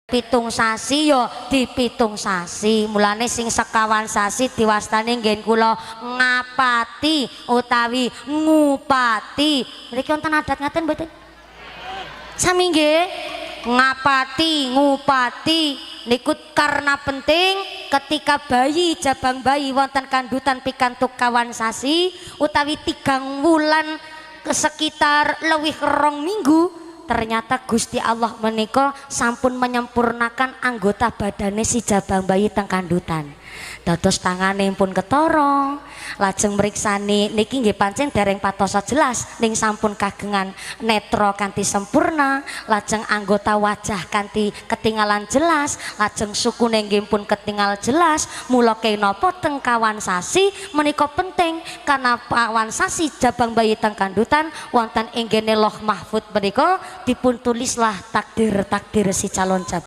7 sasi yo di 7 sasi. Mulane sing 24 sasi diwastani nggen kula ngapati utawi ngupati. Mriki wonten adat ngaten mboten? Sami nggih, ngapati ngupati niku karena penting ketika bayi, jabang bayi wonten kandutan pikantuk 24 sasi utawi 3 wulan ke sekitar lebih 2 minggu, ternyata Gusti Allah menika sampun menyempurnakan anggota badane si jabang bayi teng kandutan. Dados tangane pun ketara, lajeng mriksani niki nggih pancen dereng patosa jelas, ning sampun kagengan netra kanthi sempurna, lajeng anggota wajah kanthi ketingalan jelas, lajeng sukune nggih pun ketingal jelas. Mula kenapa teng 24 sasi menika penting, karena 24 sasi jabang bayi teng kandutan wonten ing gene Loh Mahfud menika dipun tulislah takdir-takdir si calon jabang.